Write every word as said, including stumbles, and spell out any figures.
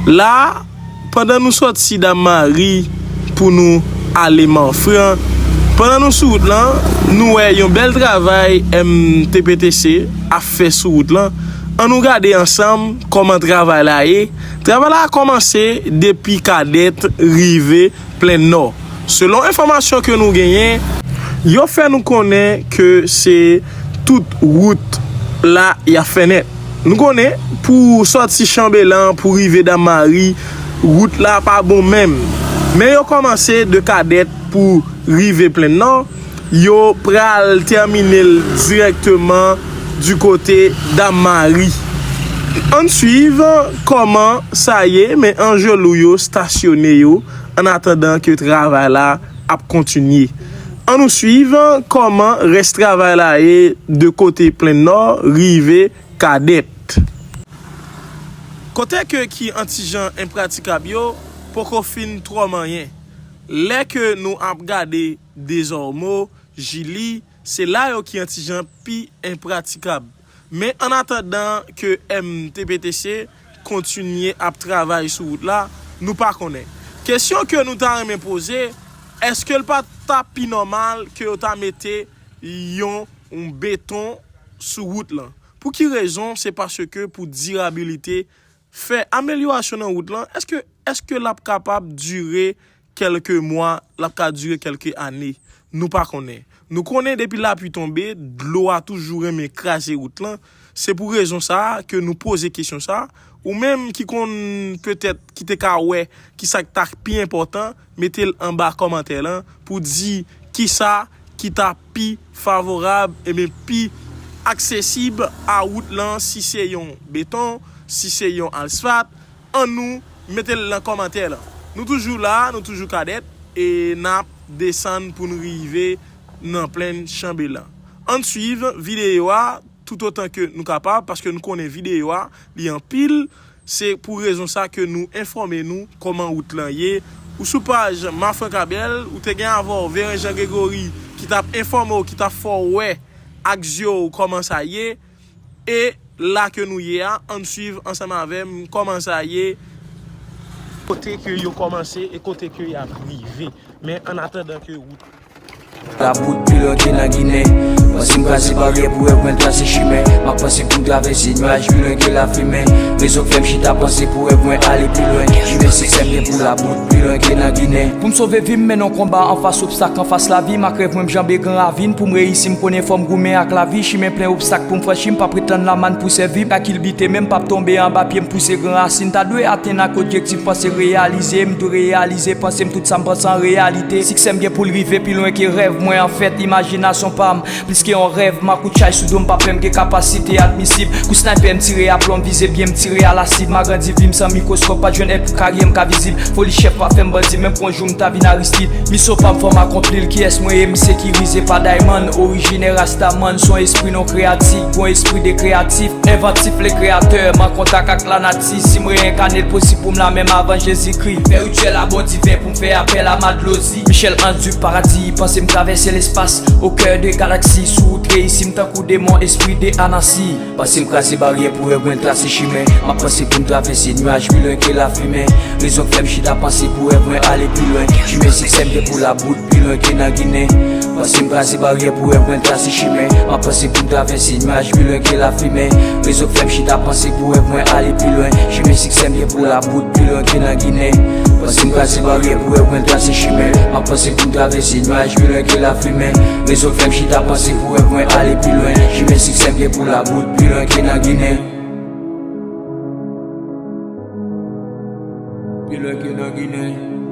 La, pandan nou sòti Dam Mari pou nou ale Manfran, pandan nou sou wout lan, nou wè yon bèl travay M T P T C ap fè sou wout lan. Ann nou gade ansanm kòman travay la ye. Travay la kòmanse depi Kadèt rive Plenn Nò. Selon enfòmasyon ke nou genyen, yo fè nou konnen ke se tout wout la y ap fè nèt. Nou konnen, pou sòti Chanbelan pou rive Dam Mari, wout la pa bon menm. Men yo kòmanse de Kadèt pou rive Plenn Nò, yo pral tèmine l dirèkteman di kote Dam Mari. Ann swiv kòman sa ye, men Angelou yo stasyone yo annatandan ke travay la ap kontinye. Ann nou swiv kòman rès travay la ye de kote Plenn Nò rive Kadèt. Kote ke ki an ti jan enpratikab yo poko fin twò manyen. Lè ke nou ap gade Dezòmo, Jili, se la yo ki an ti jan pi enpratikab. Men annatandan ke M T P T C kontinye ap travay sou wout la, nou pa konnen. Kesyon ke nou ta renmen poze, èske l pa ta pi nòmal ke yo ta mete yon, yon beton sou wout lan? Pou ki rezon? Se paske pou dirabilite, fè amelyorasyon nan wout lan, èske, èske l ap kapab dire kèlke mwa, l ap ka dire kèlke ane? Nou pa konnen. Nou konnen depi lapli tonbe, dlo a toujou renmen kraze wout lan. Se pou rezon sa a ke nou poze kesyon sa a. Ou menm ki konn petèt, ki te ka wè ki sa k ta pi enpòtan, mete l anba kòmantè lan pou di kisa ki ta pi favorab, ebyen pi aksesib a wout lan, si se yon beton, si se yon asfalt, ann nou mete l nan kòmantè lan. Nou toujou la, nou toujou Kadèt, e n ap desann pou n rive nan plenn Chanbelan. Ann swiv videyo a toutotan ke nou kapab, paske nou konnen videyo a, li anpil. Se pou rezon sa ke nou enfòme nou kòman wout lan ye. Ou sou paj Mafran Kabèl, ou te gen avè w Veren Jean Gregory ki t ap enfòme w, ki t ap fè w wè ak zye w kòman sa ye. E la ke nou ye a, ann swiv ansanm avè m kòman sa ye, kote ke yo kòmanse e kote ke y ap rive. Men annatandan ke wout. Labout pi lwen ke nan Ginen. Panse m kraze baryè pou rèv mwen trase chimen. M ap panse pou m travèse nyaj pi lwen ke lafimen. Rezon k fè m chita panse pou rèv mwen ale pi lwen. Chimen siksè m gen pou labout pi lwen ke nan Ginen. Pou m sove vi m mennen yon konba anfas obstak, anfas lavi m ak rèv mwen m janbe gran ravin. Pou m reyisi m konnen fò m goumen ak lavi. Chimen plen obstak pou m franchi, m p ap ret tann lamàn pou sèvi m. Ka kilbite men m p ap tonbe anba pye m pouse gran rasin. Ta dwe atenn ak objektif panse reyalize. M dwe reyalize panse m tout sa m panse an reyalite. Siksè m gen pou l rive pi lwen ke rèv mwen an fèt, imajinasyon pa m. Plis ke yon rèv, makout chay sou do m pa pè m gen kapasite admisib. Kou snaypè m tire a plon, m vize byen, m tire a lasib. M agrandi vi m san mikwoskòp, pa t jwenn èd pou karyè m ka vizib. Foli chèf pa fè m bandi, menm kon jou m ta vin Aristid. Misyon pa m fò m akonpli l, kiyès mwen ye m sekirize pa Diamond. Orijinè Rastaman, s on espri non kreyatif, gon espri de kreyatif. Envantif, le kreyatè, m an kontak ak lanati. Si m reyènkane l posib pou m la menm avan Jezikri. Fè rityèl a bon diven pou m fè apèl a Madlozi. Michel Ange du Paradis, panse m travèse lespas. Au cœur de galaxie, sou wout reyisi m tankou demon, espri de Anansi. Panse m kraze baryè pou rèv mwen trase chimen. M ap panse pou m travèse nyaj pi lwen ke lafimen. Rezon k fè m chita panse pou rèv mwen ale pi lwen. Chimen siksè m gen pou labout pi lwen ke nan Ginen. Panse m kraze baryè pou rèv mwen trase chimen. M ap panse pou m travèse nyaj pi lwen ke lafimen. Rezon k fè m chita panse pou rèv mwen ale pi lwen. Chimen siksè m gen pou labout pi lwen ke nan Ginen. Panse m kraze baryè pou rèv mwen trase chimen. M ap panse pou m travèse nyaj pi lwen ke lafimen. Rezon k fè m chita panse pou rèv mwen ale pi lwen. Chimen siksè m gen pou labout pi lwen ke nan Ginen. Pi lwen ke nan Ginen.